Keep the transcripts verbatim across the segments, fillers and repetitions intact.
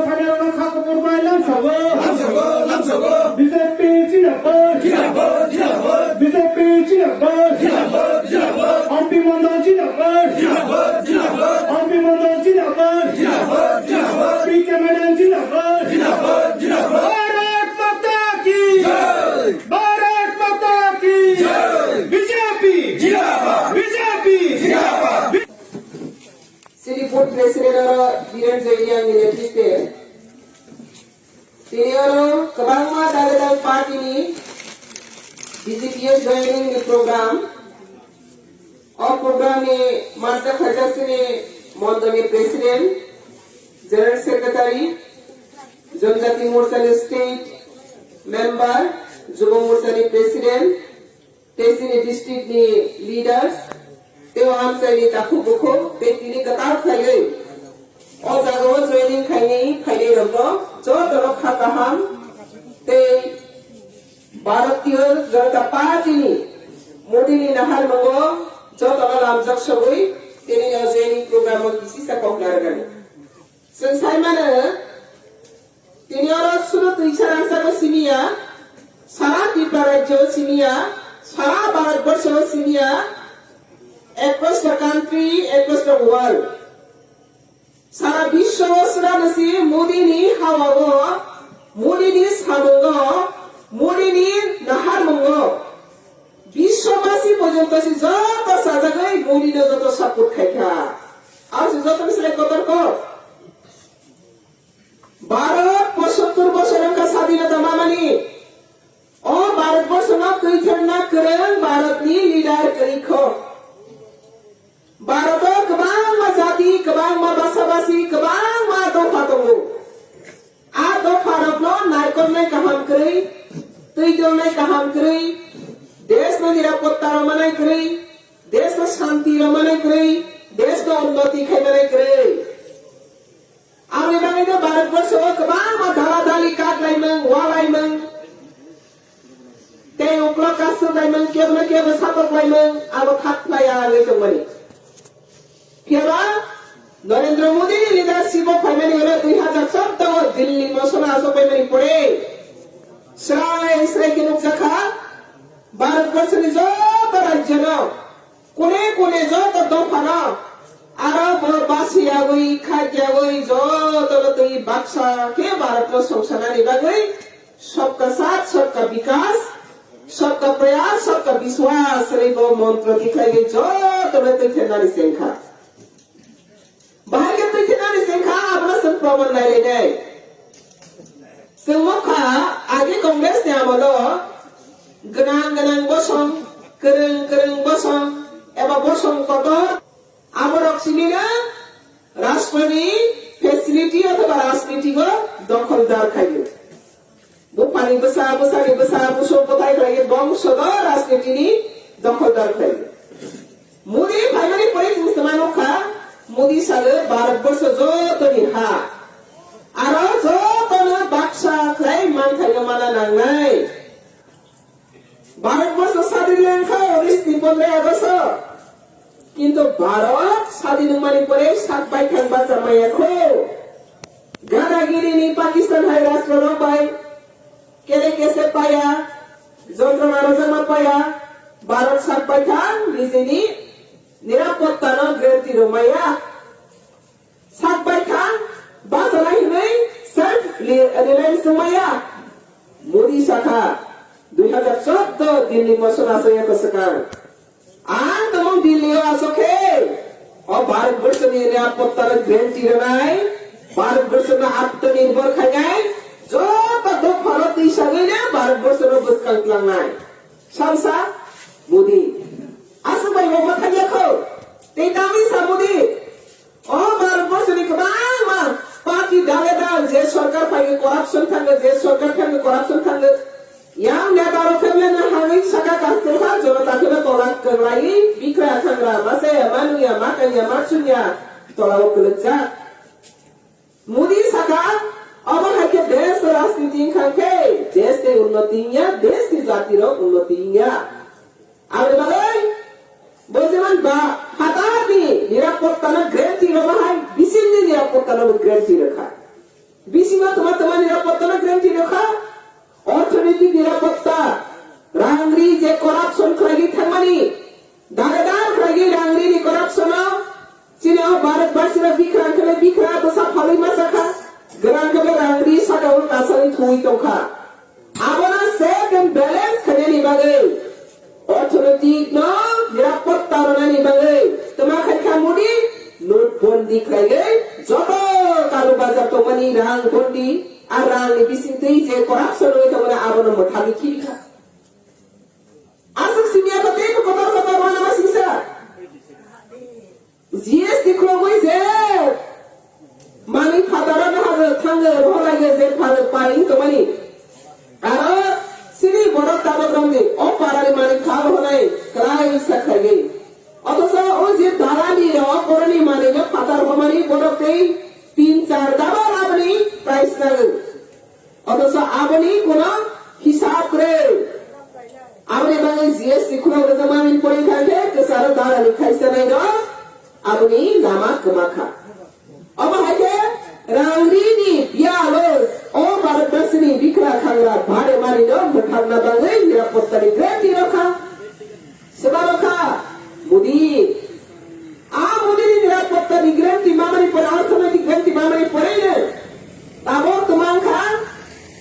Thani rok kha kuphur bai lamsago. Lamsago, lamsago. B J P jindabad. Jindabad, jindabad. B J P jindabad. Jindabad, jindabad. Ampi Mondol jindabad. Jindabad, jindabad. Ampi Mondol jindabad. Jindabad, jindabad. P K madam jindabad. Jindabad, jindabad. Bharat Mata ki jai. Bharat Mata ki jai. B J P jindabad. B J P jindabad. Chini board president oro Biren Joy Reang ni netrite tini oro kwbangma dal dal party ni B J P o joining ni program. O program ni manjak khaijak chini mondol ni president, general secretary, Janjati Morcha ni state member, Jubo Morcha ni president, tei chini district ni leaders, tei o amchai ni takhuk bukhuk, tei tini kwtal khlaiwi o jaga o joining khainai, phainai rok no joto no kha kaham tei Bharatiya Janata Party ni Modi ni nahar mungo joto no lamjak sogwi tini o joining program o kisisa kok narwkani. Chwng sai mano, tini oro suno twisa rangchakbo simi ya, sara Tripura rajyo simi ya, sara Bharat borsho simi ya, across the country, across the world. Sara biswo o swrano si Modi ni hawa o, Modi ni samung o, Modi ni nahar mungo. Biswabasi porjonto si joto sajagwi Modi no joto support khaikha. Aro si joto ni slai kotor kok. Bharat pochattor bosor wngkha sadinota mamani. O Bharat borshono twithwrna kwrwng Bharatni leader kwrwi kho. Bharat o kwbangma jati, kwbangma basa basi, kwbangma dopha tongo. A dopha rokno naikolnai kaham kwrwi, twi tongnai kaham kwrwi, desh no nirapotta rwmanai kwrwi, desh no shanti rwmanai kwrwi, desh no unnoti khaimanai kwrwi. Aboni bagwi no Bharat borsho o kwbangma dala dali kaklaimung, walaimung, tei uklok kasuk laimung, kebo no kebo satok laimung, abo thak phlaiya wngwi tongmani. Phiya ba Narendra Modi ni leadership o phaimani ulo dui hajar chauda o Delhi mosono achuk paimani pore srai srai khe nukjakha Bharat borsho ni joto rajyo no Kune kune joto dophano aro bo basiyawi khakyagwi jotono twi baksa khe Bharatno songsanani bagwi Sabka Saath Sabka Vikas, Sabka Prayas, Sabka Vishwas hwnwi bo montro tikhlaiwi jotono twithernani chengkha. Bahai khe twi khe nani chengkha, abono chwng proman nailainai. Chwng nukha, agi Congress ni amolo gwnang gwnang bosong, kwrwng kwrwng bosong, eba bosong kotor, aborok simi no rashtroni facility othoba rajniti o dokholdar khaio. Buphani bwsa, bwsani bwsa, buso bwthai khlaiwi bongsono rajnitini dokholdar khlaiwi. Modi phaimani pore chwng swmai nukha, Modi salo Bharat borsho jotoni ha. Aro jotono baksa khlai manthaino mana nangnai. Bharat borsho sadin lengkha unis ni pondro August o. Kintu Bharat sadin wngmani pore sak baithang bacha maya kho. Gadagiri ni Pakistan hai rashtra rok bai kele kese paya, jontrona rwjakma paya, Bharat sak baithang nijini nirapotta no guarantee rw maya. Sak baithang bachanai hwnwi self reliance wng maya. Modi sakha, dui hajar chauda Delhi mosono achukya kwswkang. Ang tongmung Delhi o achuk khe, o Bharat borsho ni nirapotta no guarantee rwnai, Bharat borsho no atmanirbhor khainai, joto dophano twi sagwi no Bharat borsho no bwskang tlangnai. Samsa Modi. Aswk bai bo bwthangya kho. Tei tamni sa Modi. O Bharat borsho ni kwbangma party dale dal je sorkar phaio corruption thango, je sorkar thango corruption thango. Yang neta rok khe belai no hangwi saka kaham khe ha, jonota khe no tola kwlaiwi bikra thangra, mase manuya, makanya, machunya tola o kwlwkjak. Modi saka, obo hai khe desh rajniti wngkha khe, desh ni unnoti wngya, desh ni jati rok unnoti wngya. Aboni bagwi bo jeman ba phatar ni nirapotta no guarantee rwma hai, bising ni nirapotta no bo guarantee rwkha. Bisingo tuma tuma nirapotta no guarantee rwkha. Orthonoitik nirapotta, rang ri je corruption khlaigwi thangmani, dare dar khlaigwi rang ri ni corruption o, chini o Bharat barsi no bikra khe bikra bwsa phalwi ma sakha, gwnang khe rang ri saka o kasari thuwi tongkha. Abono check and balance khainani bagwi, orthonoitik no nirapotta rwnani bagwi tuma khaikha Modi, notbondi khlaiwi joto kalu bazar tongmani rang bondi, a rang ni bisingtwi je corruption wngwi tongmani abono mwthangwi khibikha. Aswk simi ya kotwi kotor kotor wana masingsa. G S T khulogwi je manwi phataro no hago thango rohorlaiyo je phataro pai wng tongmani. Aro chini borok tabok romdi o parani manwi kha rohornai kwlai sa khlaigwi. Othocho o je dalani rok boroni manwi no phatar romani borok tei tin char double aboni price nago. Othocho aboni kuno hisab kwrwi. Aboni bagwi G S T khulok rwjakmani pore thangkhe kwcharo dalali khaisa naino aboni lama kwmakha. Omo hai khe rang rini biyalo o Bharatbasini bikra khangra bare manino mwthangna bagwi nirapottani guarantee rwkha. Swbaro kha Modi. A Modi ni nirapotta ni guarantee mamani pore, orthonoitik guarantee mamani pore ne. Tabok twmang kha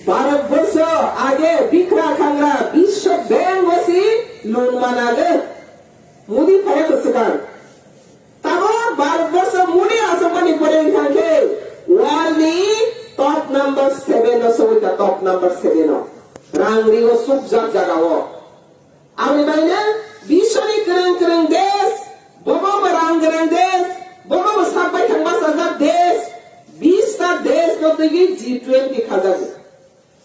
Bharat borsho age bikra khangra Biswa Bank o si loan manago. Modi phaya kwswkang. Tabok Bharat borsho Modi aswkmani pore wngkha khe world ni top number seven o sogwi kha, top number seven o. Rang rio sukjak jaga o. Aboni bagwino biswni kwrwng kwrwng desh, bobo bo rang gwnang desh, bobo bo sak bai thang bachajak desh, bish ta desh no twiwi G twenty khajago.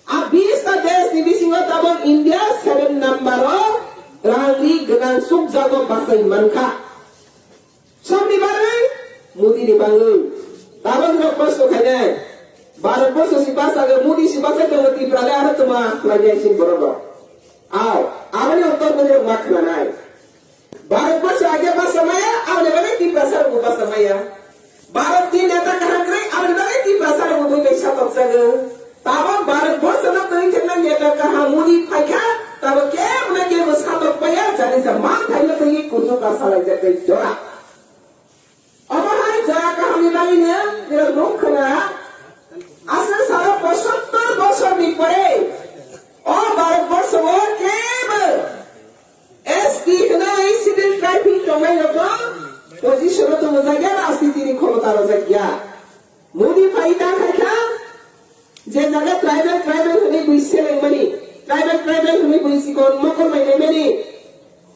A bish ta desh ni bisingo tabok India seven number o rang ri gwnang sukjago bachai mankha. Somni bagwi, Modi ni bagwi. Tabok no kosto khainai. Bharat borsho si basa ge Modi si basa ge Tripura le aro tuma khlai nai sin borok rok. Aw, aboni uttor boni rok ma khna nai. Bharat borsho age basa maya, aboni bagwi Tripura sa rok basa maya. Bharat ni neta kaham kwrwi, aboni bagwi Tripura sa rok bui bai sa tok jago. Tabok Bharat borsho no twi thangna neta kaham Modi phaikha, tabok kebo na kebo satok paya, jani sa man thaino twi kuchuk ka salai jak twi jora. Omo hai jora kaham ni bagwi no nirok nuk khna. Aswk salo pochattor bosor ni pore o Bharat borsho o kebo S T hwnwi Scheduled Tribe tongnai rok no position o tongo jak ya, rajniti ni khomota rojak ya. Modi phai ta khai kha, je jaga tribal, tribal hwnwi bui selengmani, tribal, tribal hwnwi bui chikon mokol bai naimani.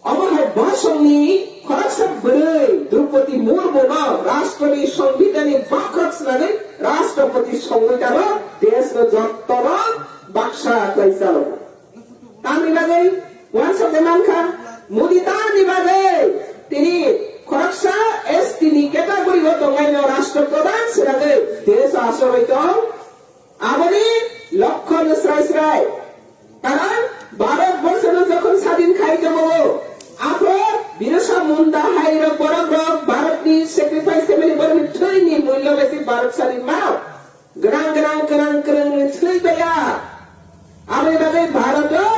Omo hai bosongni khoroksa bwrwi Droupadi Murmu no rashtroni songbidhanni bakhok swnamwi rashtrapati songwi taro, desh no jotto no baksa khlai chalo. Tamni bagwi uansukgwi mankha, Modi tamni bagwi tini khoroksa S T ni category o tongnaino rashtra pradhan swnamwi desh o achugwi tong. Aboni lokho no srai srai. Karon Bharat borsho no jokhon sadin khai tongo, aphor Birsa Munda hai rok borok rok Bharat ni sacrifice khaimani borok ni thwi ni mulyo bai se Bharat sadin mano. Gwnang gwnang kwrwng kwrwng ni thwi baya. Aboni bagwi Bharat o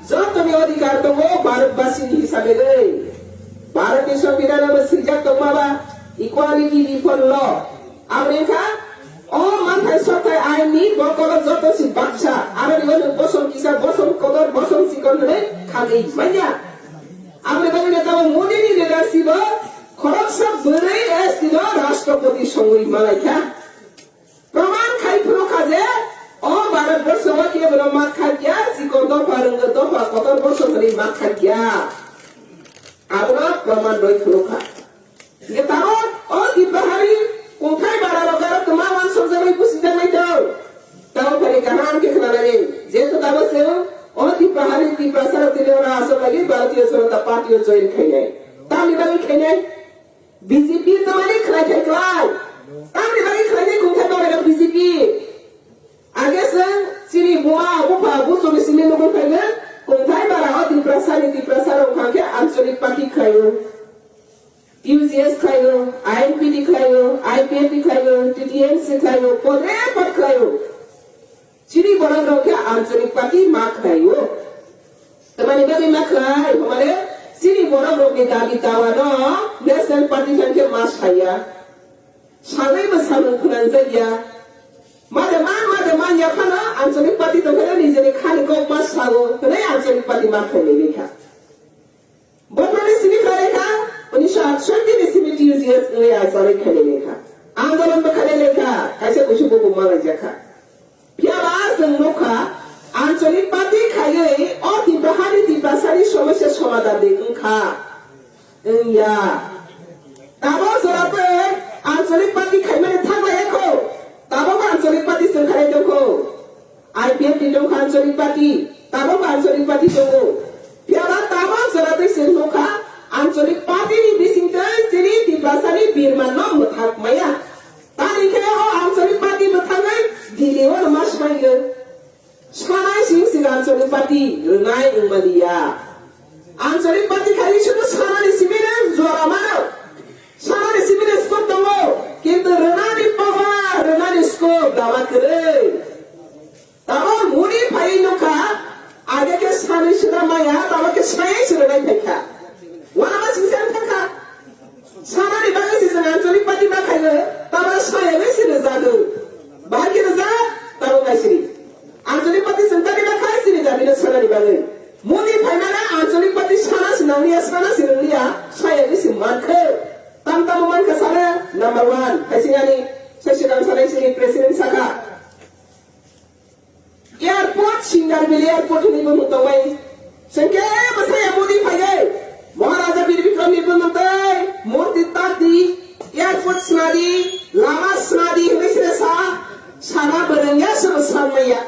joto ni odhikar tongo Bharat basi ni hisabe rwi. Bharat ni Songbidan o bo swijak tongma ba equality before law. Aboni wngkha o manthai sothai ain ni bokolo joto si baksa. Aboni uansuk bosong kisa, bosong kotor, bosong chikon hwnwi khagwi manya. Aboni bagwi no tamo Modi ni leadership o khoroksa bwrwi S T no rashtrapati songwi malaikha. Proman khai phuru kha je o Bharat borsho o kebo no ma kha kya, chikon dopha, rwngwk dopha, kotor borsho hwnwi ma kha kya. Abono proman rwi phuru kha. Hingke tabok o Tipra hari kungthai bara rok aro twma uansukjaknai busijaknai tong. Tabok phani kaham khe khwnanani. Jehetu tabok se o Tipra hari Tiprasa rok tini oro aswk lagi Bharatiya Janata Party o join khainai. Tamni bagwi khainai? B J P tamani khlai thai klai. Tamni bagwi khlainai kungthai bara rok B J P. Age se chini buma bupha buchuni simi nugwi phainai kungthai bara o Tiprasa ni Tiprasa rok wngkha khe Anchalik Party khlaio. U G S khlaio, I N P T khlaio, I P F T khlaio, T T M C khlaio, podre pod khlaio. Chini borok rok khe ancholik party ma khlai o. Tamani bagwi ma khlai, hwnmale chini borok rokni dabi dawa no National Party thang khe ma saya. Salai bo samung khwnangjak ya. Made man, made man ya phano ancholik party tong khe nijeni khani kok ma sao, hwnwi ancholik party ma khlai nai kha. Bothani simi khlai kha, unisho atshotti ni simi T U C S wngwi achari khlai lekha. Andolon bo khlai lekha, kaisa kusu bubu malai jakha. Phiya ba chwng nukha, ancholik party khaiwi o Tipra hani Tiprasani somosya somadhan de wngkha. Wngya. Tabok jora tei ancholik party khaimani thanglai kho. Tabok ancholik party chwng khlai tongkho. I P F T tongkha ancholik party, tabok ancholik party tongo. Phiya ba tabok jora tei chwng nukha, ancholik party ni bising tei chini Tiprasani birman no mwthak maya. Tani khe o ancholik party mwthangwi Delhi o no ma swmaiyo. Sanai sing sing ancholik party rwnai wngmaliya. Ancholik party khai sunu sanani simi no jora mano. Sanani simi no scope tongo, kintu rwnani power, rwnani scope dama kwrwi. Tamo muni phai nukha, age khe sanwi sida maya, tamo khe sai sida nai phaikha. Wana ma singsa thangkha. Sanani bagwi si sing ancholik party ma khayo, tamo saya wi sida jadu. Bahai khe rwjak, tamo naisiri. Ancholik party sing tani ma khai sini dabi no sanani bagwi. Muni phaimana ancholik party sana si nangliya, sana si nangliya, saya wi si mankhe. Tam tamo mankha sana number one. Hai singani, sai sidang sanai sini president saka. Airport, Singarbil airport hinwi bumung tongmai. Chwng khe bwsaya mudi phaiwi. Maharaja Bir Bikramni bumung tei murti tati, airport snadi, lama snadi hinwi sre sa. Sana bwrwng ya, sabo sanmaya.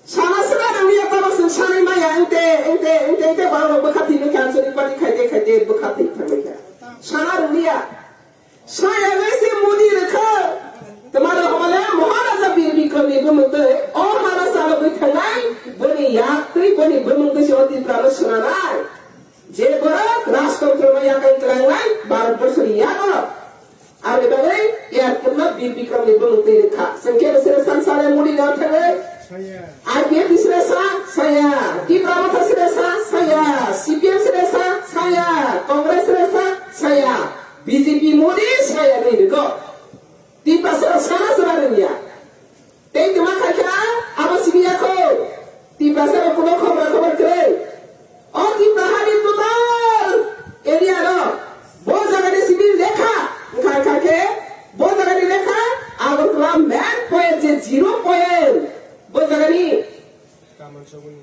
Sana sra rwngya, tamo chwng sanwi maya, engte, engte, engte, engte, borok bwkha thwimwi kha, ancholik party khaide, khaide, bwkha thwi thangwi kha. Sana rwngya. Saya bai se mudi rwkha. Twmaro hwnmale Maharaja Bir Bikramni bumung twi o Maharaja rok bai thangnai, boni yak twi boni bumung twi se o Tripura no swnamnai. Je borok rajtontro no yakai twlangnai Bharat borso ni yago. Aboni bagwi airport no Bir Bikramni bumung twi rwkha. Chwng khe bwswre san sale mudi no thangwi. I P F T sre sa, saya. Tipra Motha sre sa, saya. C P M sre sa, saya. Congress sre sa, saya. B J P modi saya ni rwgo. Tiprasa rok sana sana rwngya. Tei tuma khai kha abo simi ya kho. Tiprasa rok kuno khobor khobor kwrwi. O Tipra hani total area rok. Bo jaga ni simi lekha. Wngkha wngkha khe bo jaga ni lekha Agartala main point je zero point. Bo jaga ni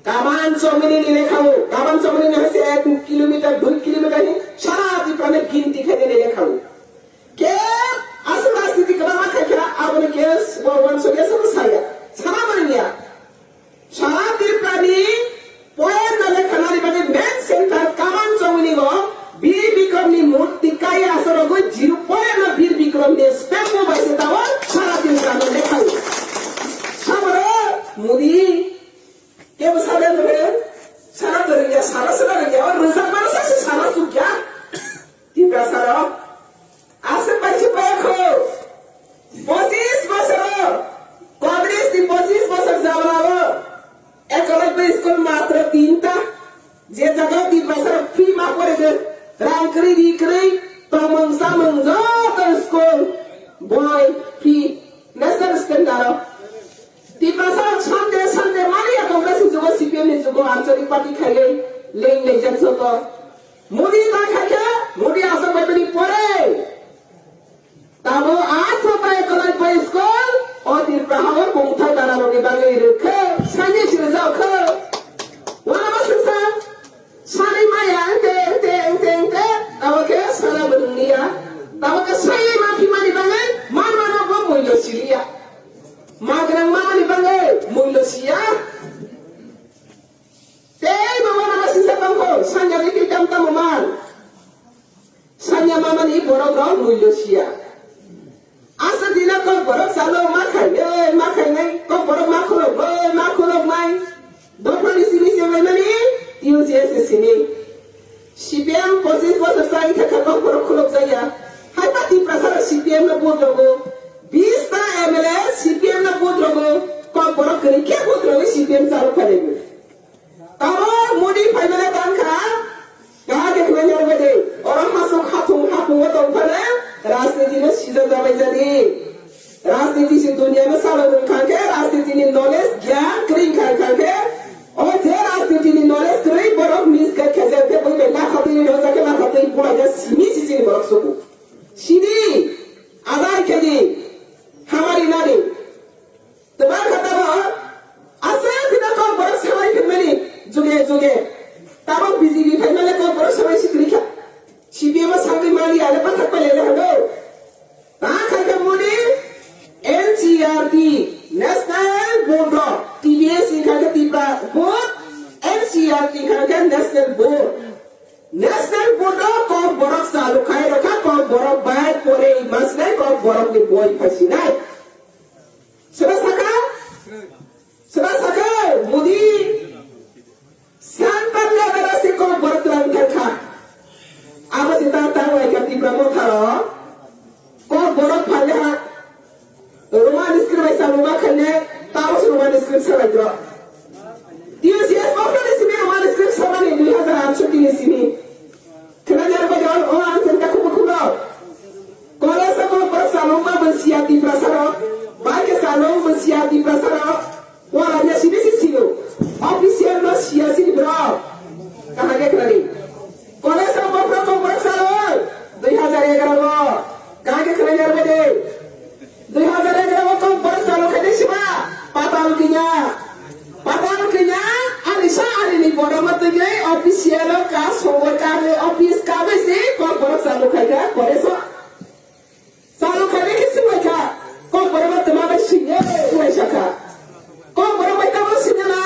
Kaman Chomoni ni lekha o, Kaman Chomoni ni hai se ek kilometer, dui kilometer ni sara Tripura ni ginti khainai ni lekha o. Ke aswk rajniti kwbangma khai kha, aboni ke bo wansukya, sabo saya. Sana manya. Sara Tripura ni poyer na lekha nani bagwi main center Kaman Chomoni o Bir Bikram ni murti kaya asorogo zero point no Bir Bikram ni stamp bo bai se tao sara Tripura no lekha o. Saboro Modi Kebo sana rwngya, sana rwngya, sana sana rwngya, o rwjakmano saksi sana sukya. Tiprasa rok. Aswk bai se paya kho. Pochis bosor o, Congress ni pochis bosor jabra o, ekologoi school matro tinta. Je jaga Tiprasa rok free ma pore de, rang kwrwi ri kwrwi, tongmung samung joto school, boi free, national standard o. Tiprasa rok sante sante mani ya Congress ni jugo, C P M ni jugo, ancholik party khaiwi leng leng jak joto. Modi ta khaikhe, Modi aswk bai bini pore. Tamo a thoprai kolai bai school, o Tripura hao bumthai dara rokni bagwi rwkhe, sani chirjak khe. Wana ma singsa? Sanwi maya, engte, engte, engte, engte, tamo khe sana bo nungya. Tamo khe sanwi ma phimani bagwi, ma mano bo muiyo siliya. Ma gwnang mamani bagwi, muiyo siya. Tei bo mano ma singsa tongkho, sanya bai tei tam tamo man. Khe butrangwi C P M chalo phainai bo. Tamo Modi phaimani tangkha, kaham khe khwlai nai rwbaidi. Oro hasuk hathung hapungo tongphano rajniti no sijak jabai jadi. Rajniti se dunia no salo rwng kha khe, rajniti ni knowledge gyan kwrwi kha kha khe, o je rajniti ni knowledge kwrwi borok misguide khe je khe bui bai lakha twi rwjak khe lakha twi bulai khe simi sisini borok suku. Sini adai khe di hamari nadi. Tebang kha tabo, aswk kheno kok borok samai phaimani juge juge. Tabo B J P phaimale kok borok samai sikri kha. C P M o sagwi mali ale pathak pai lai hado. Ta khai kha muni N C R T, National Board of T B S wngkha khe Tipra Board, N C R T wngkha khe National Board. National Board o kok borok chalu khai rokha, kok borok bai pore masnai, kok borok ni boi phasinai. Soba saka? Soba saka? Modi. Santan le bera si kok borok twlang thangkha. Abo si ta ta wai kha Tipra Motha ro. Kok borok phalya. Roman script bai sa Roman khaine. Tabo si Roman script sa lai dro. T U C S bokra ni simi Roman script sa mani dui hazar atsho tini simi. Khwnajak bai o, o ang thangkha khubuk khubuk. College o kok borok salong ma bo siya Tiprasa rok. Bai khe salong bo siya Tiprasa rok. Wala ya sini si sino. Official no siya sini bro. Kaham khe khwnadi. College o kok borok kok borok salong. Dui hazar egaroh o. Kaham khe khwnajak bai de. Dui hazar egaroh o kok borok salong khe de siba. Patal kinya. Patal kinya. Ani sa ani ni borok ma twi official o ka sobo ka office ka bai si kok borok salong khai kha college o. Chalo khaide khe swnglaikha, kok borok no twma bai singya wnglaisakha. Kok borok bai tamo singya na?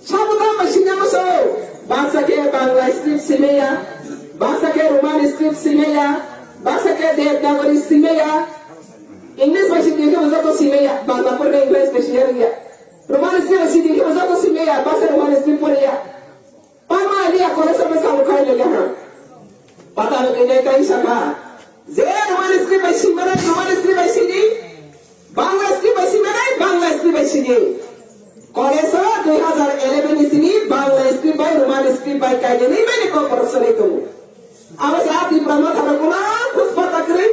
Sabo tamo bai singya moso? Baksa khe Bangla script singya, baksa khe Roman script singya, baksa khe Devanagari singya. English bai singya khe joto singya, Bangla porle English bai singya rwya. Roman script bai singya khe joto singya, baksa Roman script porya. Pama liya kore sobe sabu khai le ha. Pata no kene kai saka. Je Roman script bai sing manai, Roman script bai sini. Bangla script bai sing manai, Bangla script bai sini. Kore so dui hazar eleven ni sini Bangla script bai Roman script bai kai ni mani ko corruption itu. Abo sa Tipra Motha ro kuna khus pata kri.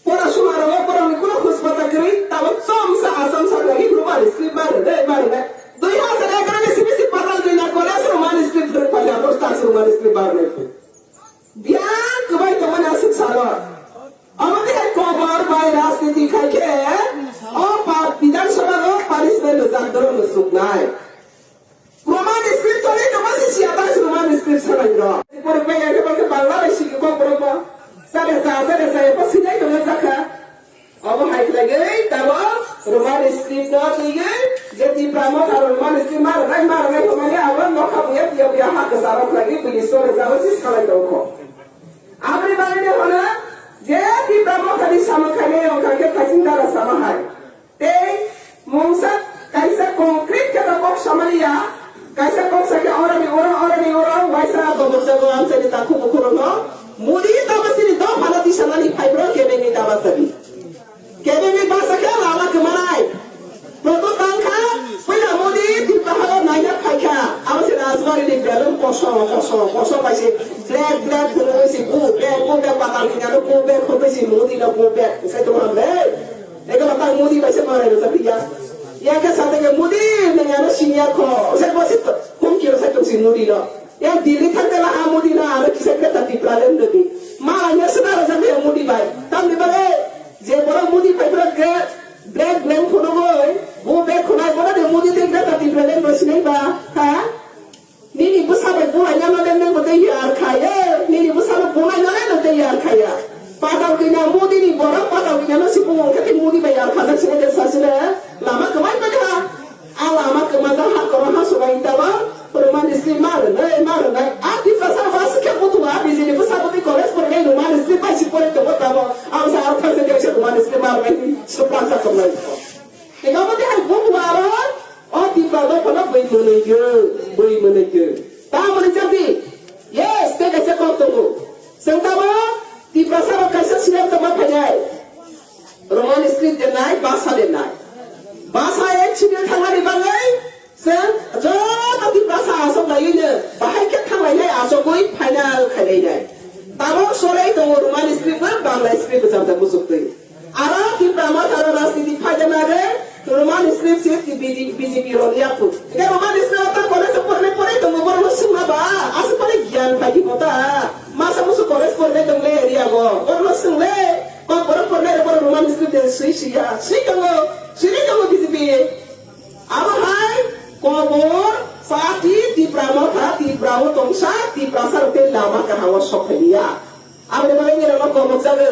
Pora suma rok, pora ni kuno khus pata kwrwi, tabo chomsa achomsa kwrwi Roman script ma rwdai, ma rwdai. Dui hazar egaroh ni simi si patal dui na college Roman script phwrwng paida, bwswk Roman script ma rwdai. Biyang kwbai tongmani aswk salo. Omo tei hai kobor bai rajniti khai khe, o pa Bidhan Sabha o punishment rwjak, doro rwjak nai. Roman script choli tongma se siya ta se Roman script sanai rok. Borok bai ya khe Bangla bai sigi kok borok bo. Sade sa, sade sa, epo sinai tongma jakha. Obo hai khlai gwi tabo Roman script no twi gwi je Tipra Motha Roman script ma rwnai, ma rwnai hwnmani abo nokha buya, buya, buya ha kwsa rok khlai gwi bini sori jabo se salai tongkho. Aboni bagwi no hwno je Tipra Motha ni samung khainai wngkha khe Thaising Dara sama hai. Tei mungsa kaisa concrete khe kok samani ya, kaisa kok sa khe oroni oro, oroni oro, waisa dobok jago amchaini takhuk bukhuk rokno. Modi tamo sini dophano tisanani phai bro kebengni tama sabi. Kebengni basa khe lama kwmanai. Proto tangkha, puila Modi Tipra hao naina phaikha. Abo se Rajbari ni belum kosong, kosong, kosong bai se black, black hwnwi se go back, go back, patal kinyano go back, hwnwi se Modi no go back. Sai tongma le. Ega bata Modi bai se marai rwjak ya. Ya ke sa de Modi ne ya no senior ko. Se bo se hum ki se to si Modi no. Ya Delhi thang de la ha Modi no aro kisa ke ta Tipra len de di. Marai ne se da rwjak ya Modi bai. Tam ni ba le je boro Modi bai bro ke black blank kono goi. Bo be khonai boro de Modi de ta Tipra len ro sinai ba. Ha? Nini bwsa bai bulai nano le nang bo tei yar kha ye. Nini bwsa no bulai nano le no tei yar kha ya. Patal kina Modi ni borok, patal kina no si bung khe tei Modi bai yar kha jak sini de sa sini. Lama kwmai mani ha. A lama kwma jak ha koro ha subai tabo. Roman script ma rwnai, ma rwnai. A Tiprasa ba se khe butu a B J P bwsa bo tei college pore nai Roman script bai si pore tongo tabo. A bwsa aro thang se khe Roman script ma rwnai. Supra sa kwmai. Ega bo tei hai butu aro. O Tipra dophano bui mwnwi khe, bui mwnwi khe. Tamoni jati, yes, tei kaisa kok tongo. Chwng tamo Tiprasa rok kaisa senior tongma phainai. Roman script de nai, basa de nai. Basa ek senior B J P roni yaku. Hingke Roman School ta college o pornai pore tongo, borok no swngma ba, aswk pore gyan pai di kota. Masa musu college pornai tong le area go, borok no swng le, kok borok pornai rok borok Roman School de sui sui ya, sui tongo, sui nai tongo B J P. Abo hai kobor party Tipra Motha, Tipra o tongsa, Tiprasa rok tei lama kaham o sok phai ya. Aboni bagwi nirokno kobok jago.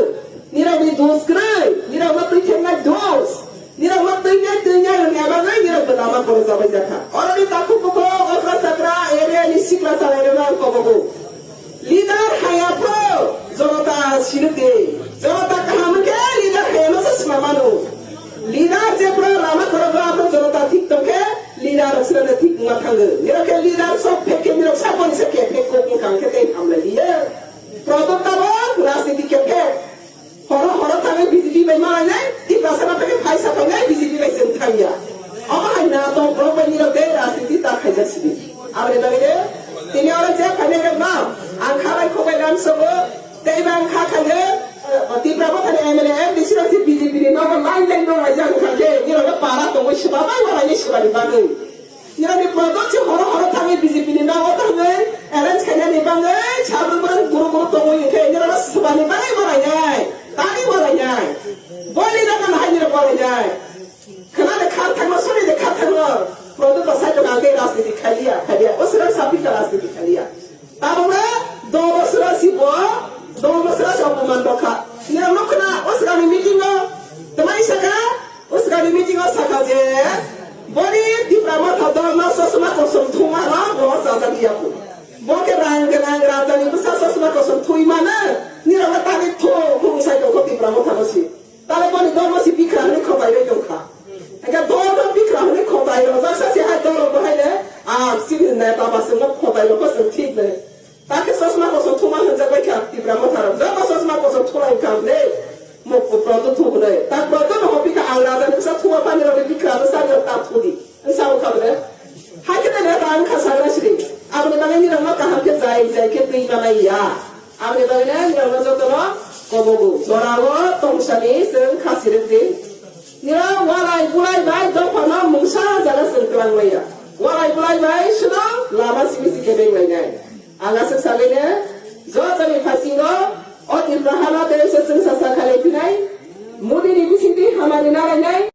Nirokni dos kwrwi, nirokno twi theknai dos. Nirokno twi nai twi nai rwngya bagwi nirokbo lama korojabai jakha. Oroni takhuk bukhuk okra chakra area ni sikla chalairokno ang kobogo. Leader haya phro, jonota sirwk di. Jonota kaham wngkhe leader hayano se swnam mano. Leader jephru lama korogo aphro jonota thik tongkhe leader rok sirokno thik wngma thango. Nirok khe leader sok phek khe nirok sakoni se khe phek kok wngkha hwnkhe tei hamlai liya. Proto tabok rajniti khe phek. Horo horo thangwi B J P bai malainai, Tiprasa no phai phaisa phainai B J P bai chwng thangya. Omo hai na tong borok bai nirok tei rajniti ta khaijak sidi. Aboni bagwi de, tini oro je phainai rok no, ang kha bai khobai lam sobo, tei bang kha khaio, eh, Tipra Mothani M L A, M D C rok se B J P ni nogo line line rok laijak wngkha khe, nirok no para tongwi swba bai walainai swbani bagwi. Nirokni product se horo horo thangwi B J P ni nogo thangwi arrange khainani bagwi sabrwng borok guru guru tongwi hwnkhe nirokno swbani bagwi walainai, tani walainai. Boni rokno hai nirok walainai. Khwnani khar thangma sori de khar thangma. Product ba sai tong ang tei rajniti khaiya, khaiya. O swrang sapikha rajniti khaiya. Tabokno do bosora si bo, do bosora si opoman dokha. Nirok nukho na, o swkangni meeting o, twmai saka, o swkangni meeting o saka je, boni Tipra Motha dolno chosma kosom thuma rok bo chajak ya phu. Bo khe rang gwnang rajani bwsa chosma kosom thui mano, nirok no tani thu, khung sai tongkho Tipra Motha no si. Tale boni dolno si bikra hwnwi khotai rwi tongkha. Hingkhe dolno bikra hwnwi khotai rojak sa se hai dolrok bo hai le, ah, chini neta ba chwngno khotai rokho chwng thik le. Takhe chosma kosom thuma hwnjak bai kha Tipra Motha rok. Joto chosma kosom thulai kha le. Mok proto thu hwnwi. Ta proto no hopi kha ang raja ni bwsa thuma pani rok le bikra no sa ta thudi. Wngsa wngkha bwle. Hai khe neta wngkha sagra sri. Aboni bagwi nirok no kaham khe jai jai khe twi manai ya. Aboni bagwi no nirok no joto no kobogo. Jora o tong sani chwng kha sirwk di. Nirok walai bulai bai dopha no mungsa jaga chwng twlang maya. Walai bulai bai suno lama simi si kebeng lainai. Ang aswk sagwi no